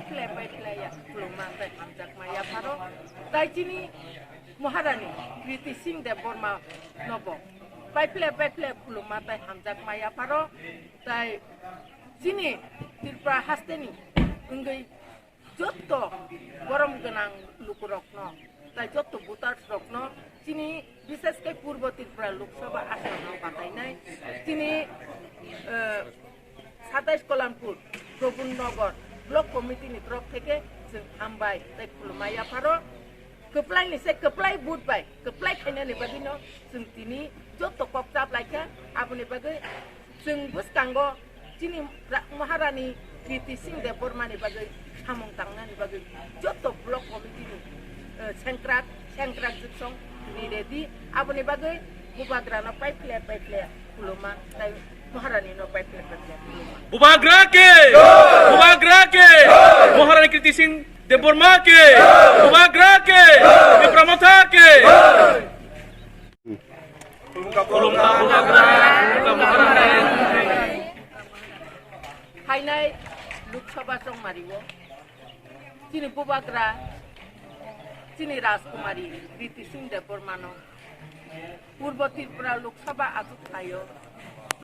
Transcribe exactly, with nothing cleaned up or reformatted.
Phle pai phle ya khulumma tei hamjakma yapharo. Tai chini Maharani Kriti Singh Debbarma nobo pai phle pai phle khulumma tei hamjakma yapharo. Tai chini Tripura hasteni wngwi jotto borom gwnang lukurokno, tai jotto voters rokno chini, bishesh khe Purbo Tripura Lok Sabha asono batainai chini, eh, satais Kalanpur Prabhu Nagar Block Committee ni torok theke chwng hambai tei khulumma yapharo. Kwplai ni se kwplai vote bai kwplai khainani bagwi no chwng tini jotto kok chap laikha, aboni bagwi chwng bwskango chini ra-, Maharani Kriti Singh Debbarma ni bagwi samung tangnani bagwi jotto block committee ni, eh, sengkrak, sengkrak jwksong ni ready. Aboni bagwi Bubagra no pai phle pai phle khulumma, tai Maharani no pai phle pai phle khulumma. Bubagra ke! Bubagra ke! Maharani Kriti Singh Debbarma ke! Bubagra ke! Tipra Motha ke! Phainai Lok Sabha chongmario chini Bubagra, chini Rajkumari Kriti Singh Debbarmano Purbo Tripura Lok Sabha achuk thaio